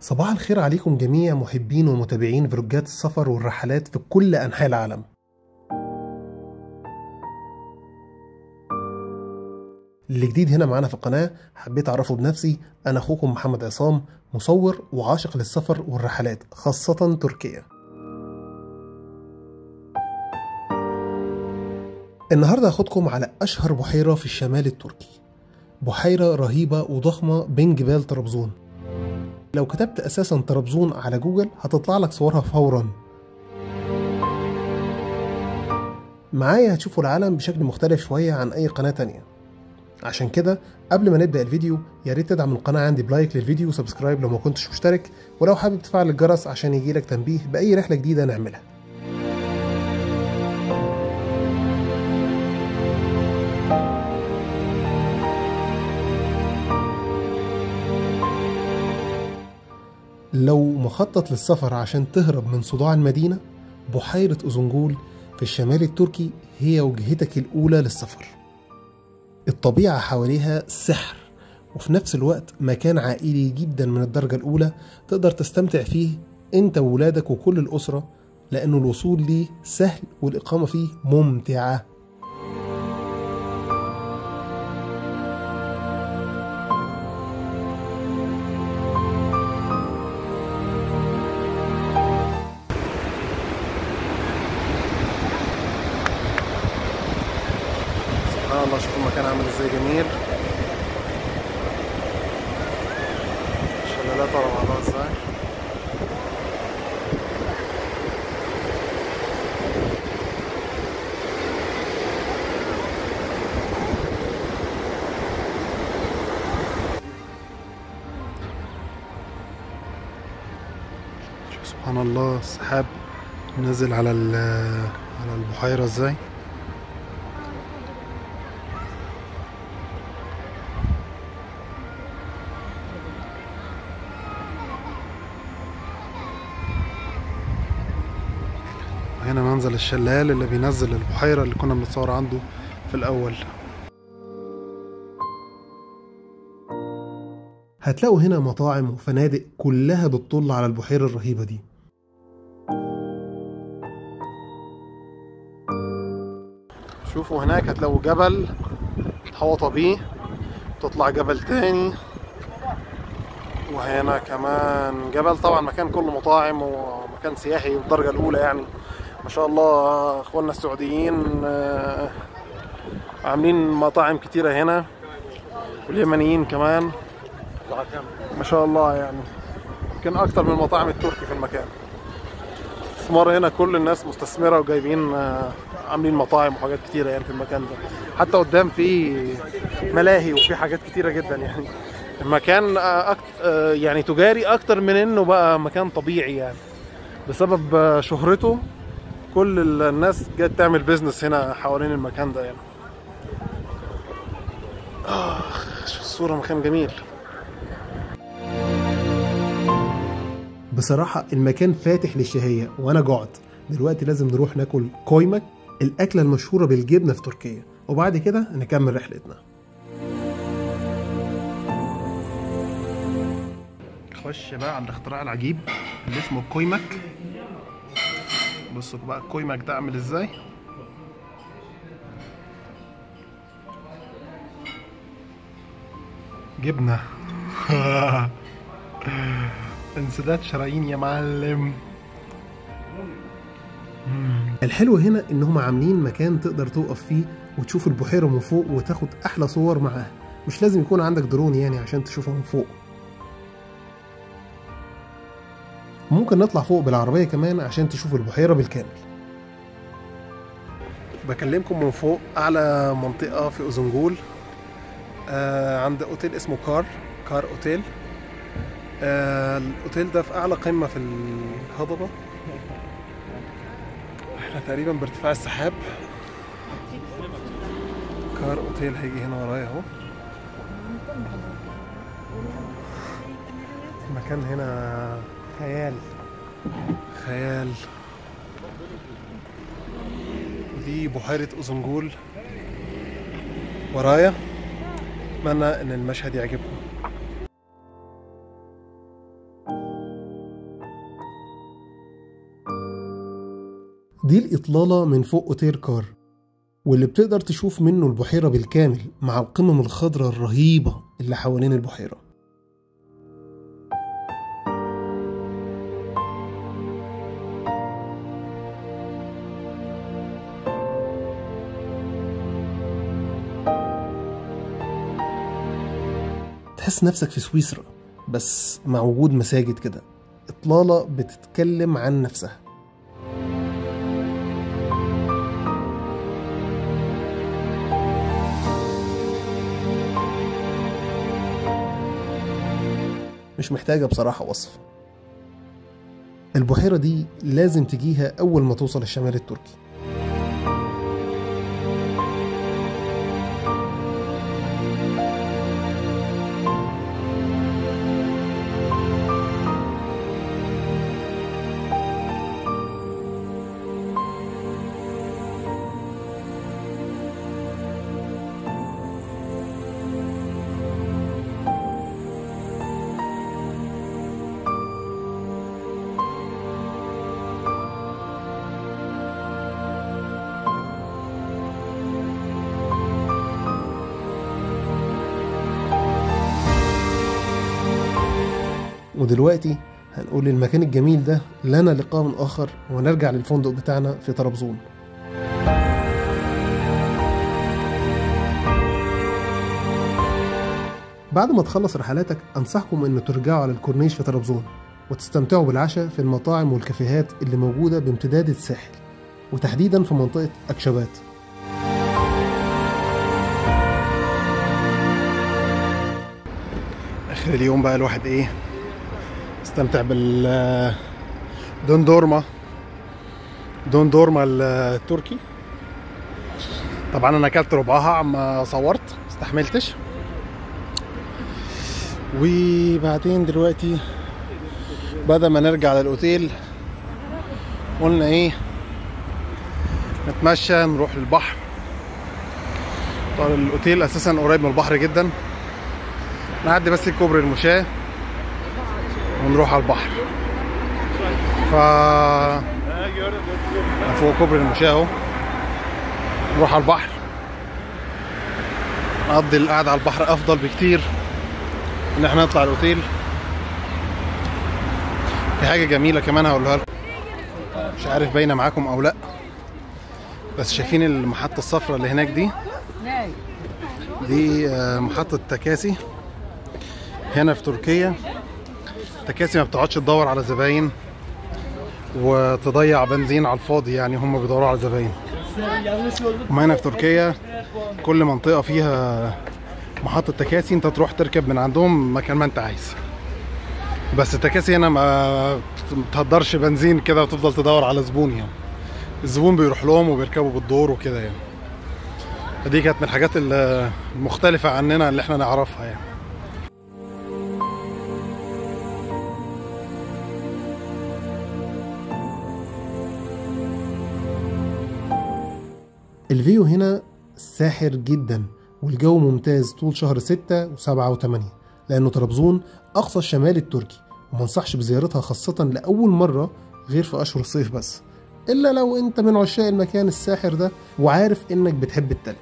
صباح الخير عليكم جميع محبين ومتابعين فلوجات السفر والرحلات في كل أنحاء العالم. اللي جديد هنا معانا في القناة حبيت أعرفه بنفسي، أنا أخوكم محمد عصام، مصور وعاشق للسفر والرحلات خاصة تركيا. النهاردة هاخدكم على أشهر بحيرة في الشمال التركي، بحيرة رهيبة وضخمة بين جبال طرابزون. لو كتبت أساسا طرابزون على جوجل هتطلع لك صورها فورا. معايا هتشوفوا العالم بشكل مختلف شوية عن أي قناة تانية. عشان كده قبل ما نبدأ الفيديو يا ريت تدعم القناة عندي ب like للفيديو و subscribe لو ما كنتش مشترك، ولو حابب تفعل الجرس عشان يجيلك تنبيه بأي رحلة جديدة نعملها. لو مخطط للسفر عشان تهرب من صداع المدينة، بحيرة أوزنجول في الشمال التركي هي وجهتك الأولى للسفر. الطبيعة حواليها سحر، وفي نفس الوقت مكان عائلي جدا من الدرجة الأولى تقدر تستمتع فيه انت وولادك وكل الأسرة، لأنه الوصول ليه سهل والإقامة فيه ممتعة. سبحان الله، شوفوا المكان عامل ازاي جميل، الشلالات ورا بعضها ازاي. شوف سبحان الله السحاب نزل على على البحيرة ازاي. هنا منزل الشلال اللي بينزل البحيرة اللي كنا بنتصور عنده في الأول. هتلاقوا هنا مطاعم وفنادق كلها بتطل على البحيرة الرهيبة دي. شوفوا هناك هتلاقوا جبل تحوطة بيه، تطلع جبل تاني، وهنا كمان جبل. طبعا مكان كله مطاعم ومكان سياحي بالدرجة الأولى يعني. ما شاء الله اخواننا السعوديين عاملين مطاعم كتيرة هنا، واليمنيين كمان ما شاء الله، يعني يمكن اكتر من المطاعم التركي في المكان. استثمار هنا، كل الناس مستثمرة وجايبين عاملين مطاعم وحاجات كتيرة يعني في المكان ده. حتى قدام في ملاهي وفي حاجات كتيرة جدا يعني. المكان يعني تجاري اكتر من انه بقى مكان طبيعي يعني، بسبب شهرته كل الناس جت تعمل بيزنس هنا حوالين المكان ده يعني. شوف الصورة، مكان جميل بصراحة. المكان فاتح للشهية وانا جعت دلوقتي، لازم نروح ناكل كويمك، الأكلة المشهورة بالجبنة في تركيا، وبعد كده نكمل رحلتنا. خش بقى على الاختراع العجيب اللي اسمه كويمك. بصوا بقى الكويمك ده عامل ازاي. جبنة انسداد شرايين يا معلم. الحلو هنا انهم عاملين مكان تقدر توقف فيه وتشوف البحيرة من فوق وتاخد احلى صور معاها، مش لازم يكون عندك درون يعني عشان تشوفها من فوق. ممكن نطلع فوق بالعربية كمان عشان تشوف البحيرة بالكامل. بكلمكم من فوق أعلى منطقة في أوزنجول، عند أوتيل اسمه كار أوتيل. الأوتيل ده في أعلى قمة في الهضبة، احنا تقريبا بارتفاع السحاب. كار أوتيل هيجي هنا ورايا اهو. المكان هنا خيال خيال. ودي بحيرة أوزنجول ورايا. أتمنى إن المشهد يعجبكم. دي الإطلالة من فوق أوتيل كار، واللي بتقدر تشوف منه البحيرة بالكامل مع القمم الخضراء الرهيبة اللي حوالين البحيرة. تحس نفسك في سويسرا بس مع وجود مساجد كده. إطلالة بتتكلم عن نفسها. مش محتاجة بصراحة وصف. البحيرة دي لازم تجيها أول ما توصل الشمال التركي. ودلوقتي هنقول المكان الجميل ده لنا لقاء آخر، ونرجع للفندق بتاعنا في طرابزون. بعد ما تخلص رحلاتك أنصحكم أن ترجعوا على الكورنيش في طرابزون وتستمتعوا بالعشاء في المطاعم والكافيهات اللي موجودة بامتداد الساحل، وتحديدا في منطقة أكشبات. آخر اليوم بقى الواحد إيه، استمتع بال دوندورما، دوندورما التركي. طبعا انا اكلت ربعها عما صورت، استحملتش. وبعدين دلوقتي بدل ما نرجع للاوتيل قلنا ايه، نتمشى نروح للبحر. طبعا الاوتيل اساسا قريب من البحر جدا، نعدي بس الكوبري المشاة ونروح على البحر. ف فوق كوبري المشاة اهو، نروح على البحر، نقضي القعدة على البحر افضل بكتير ان احنا نطلع الاوتيل. في حاجة جميلة كمان هقولها لكم، مش عارف باينة معاكم او لا، بس شايفين المحطة الصفراء اللي هناك دي؟ دي محطة تكاسي هنا في تركيا. تكاسي ما بتقعدش تدور على زباين وتضيع بنزين على الفاضي، يعني هم بيدوروا على زباين. وما هنا في تركيا كل منطقة فيها محطة تكاسي، انت تروح تركب من عندهم مكان ما انت عايز. بس التكاسي هنا ما بتهدرش بنزين كده وتفضل تدور على زبون، يعني الزبون بيروح لهم وبيركبوا بالدور وكده يعني. فدي كانت من الحاجات المختلفة عننا اللي احنا نعرفها يعني. ال view هنا ساحر جدا، والجو ممتاز طول شهر 6 و7 و8، لأنه طرابزون أقصى الشمال التركي، ومنصحش بزيارتها خاصة لأول مرة غير في أشهر الصيف بس، إلا لو أنت من عشاق المكان الساحر ده وعارف إنك بتحب التلج.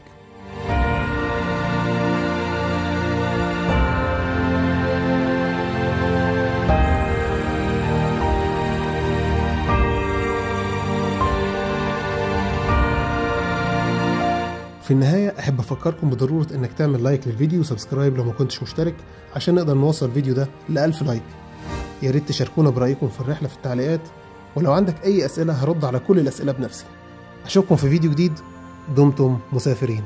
في النهاية أحب أفكركم بضرورة إنك تعمل like للفيديو و subscribe لو ما كنتش مشترك، عشان نقدر نوصل الفيديو ده ل1000 like. يا ريت تشاركونا برأيكم في الرحلة في التعليقات، ولو عندك أي أسئلة هرد على كل الأسئلة بنفسي. أشوفكم في فيديو جديد، دمتم مسافرين.